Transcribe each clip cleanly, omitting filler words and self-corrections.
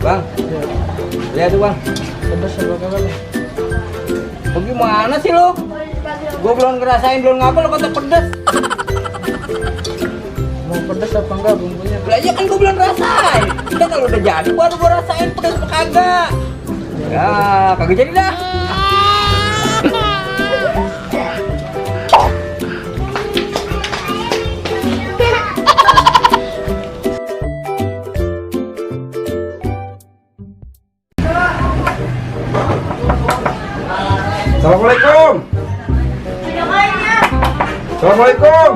Bang, lihat tuh bang. Pedas apa kabar? Bagaimana sih lo? Gue belum ngerasain, belum ngapa lo kata pedas. Mau pedas apa enggak bumbunya? Lah ya kan gue belum rasain. Udah kalau udah jadi baru gue rasain pedas apa kagak. Ya, kagak jadi dah. Assalamualaikum. Assalamualaikum.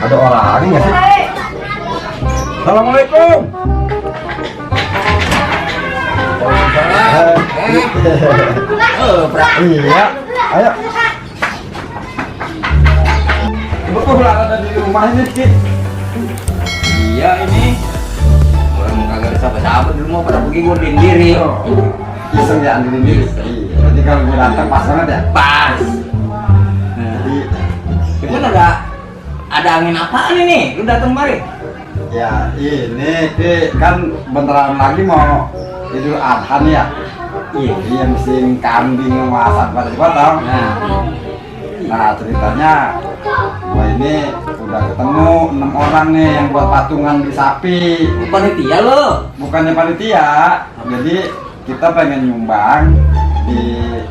Ada orang nggak sih? Assalamualaikum. Iya. Ayo. Betul lah ada di rumah ini sih. Iya ini. Orang kagak ada sahabat-sahabat di rumah pada pergi gue sendiri. Iseng ya andin diri. Jadi kalau gue datang pas banget ya. Pas. Jadi Cuman ada angin apaan ini? Lu datang kemari? ya ini kan bentar lagi mau Idul Adha nih ya. Iya mesin kambing sama sapi dipotong. Nah ceritanya gua ini udah ketemu 6 orang nih yang buat patungan di sapi. Panitia lo? Bukannya panitia, jadi kita pengen nyumbang di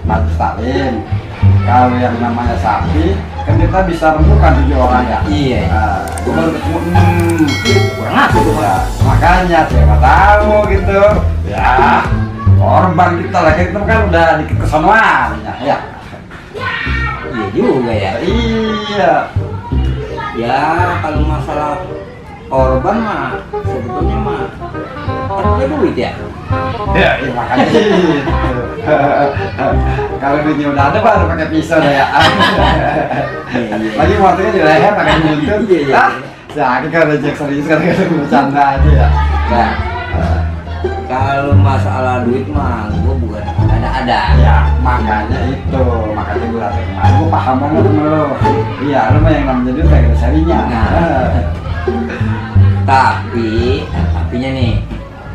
Majlis Taklim. Kalau yang namanya sapi kan kita bisa rembukan 7 orang ya. Iya. Nah, gua baru ketemu Kurang apa tuh ya, makanya siapa tahu gitu ya korban kita lah kita kan udah dikit kesonoan ya. Iya juga ya. Iya Ya kalau masalah korban mah sebetulnya mah ada duit ya. ya, iya makanya gitu. Kalau duitnya udah ada baru pakai pisau dah ya. Lagi motornya di leher pakai buntut. Iya. Sakit kan rejek serius kan bercanda aja ya. Nah, kalau masalah duit mah gua bukan ada. Ya makanya makanya gue datang kemarin gue paham banget sama lo. Iya lo mah yang namanya duit kayak sarinya. Tapinya nih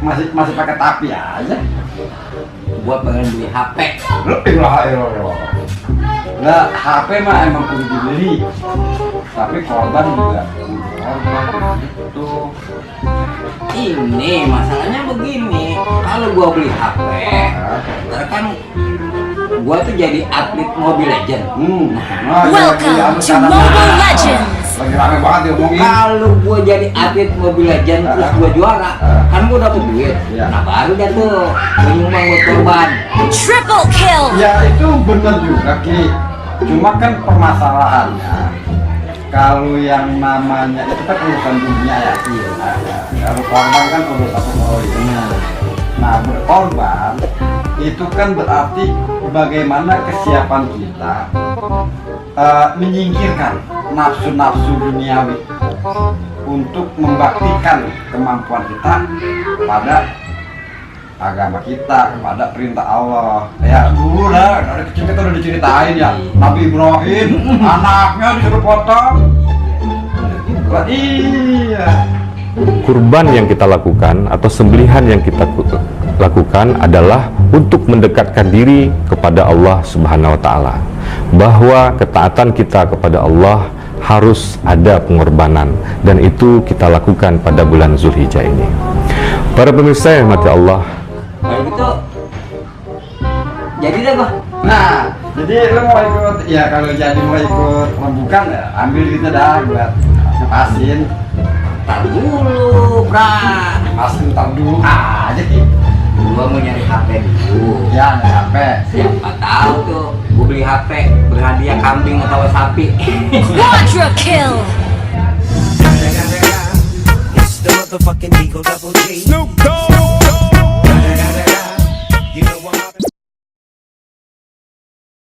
Masih pakai tapi aja. gua pengen beli HP. Nah HP mah emang perlu dibeli, tapi korban juga korban itu. Ini masalahnya begini, kalau gua beli HP, ntar kan gua tuh jadi atlet Mobile Legend. Welcome to Mobile Legends. Lagi rame banget diomongin. Kalau gua jadi atlet Mobile Legend terus gua juara, kan gua dapet duit. Iya. Nah baru dah tuh menyumbang buat korban. Triple kill. Ya itu bener juga Ki. Cuma kan permasalahannya kalau yang namanya itu kan urusan dunia ya. Kalau korban kan urusan dunia. Nah berkorban itu kan berarti bagaimana kesiapan kita menyingkirkan nafsu-nafsu duniawi untuk membaktikan kemampuan kita pada agama kita, kepada perintah Allah. Ya dulu dah dari kecil kita udah diceritain ya Nabi Ibrahim anaknya disuruh potong. Iya. Kurban yang kita lakukan atau sembelihan yang kita lakukan adalah untuk mendekatkan diri kepada Allah Subhanahu wa taala. Bahwa ketaatan kita kepada Allah harus ada pengorbanan, dan itu kita lakukan pada bulan Zulhijjah ini. Para pemirsa yang mati Allah, Kalau gitu, jadi dah gua. Nah, jadi lo mau ikut, ya kalau jadi mau ikut rembukan ya ambil gitu dah buat ngepasin. Tar dulu, Pra. Pasin ntar dulu aja Ki. Gua mau nyari HP dulu. Ya ada HP. Siapa tahu tuh, gua beli HP berhadiah kambing atau sapi. Quadra kill. It's the motherfucking Eagle Double G. Snoop Dogg.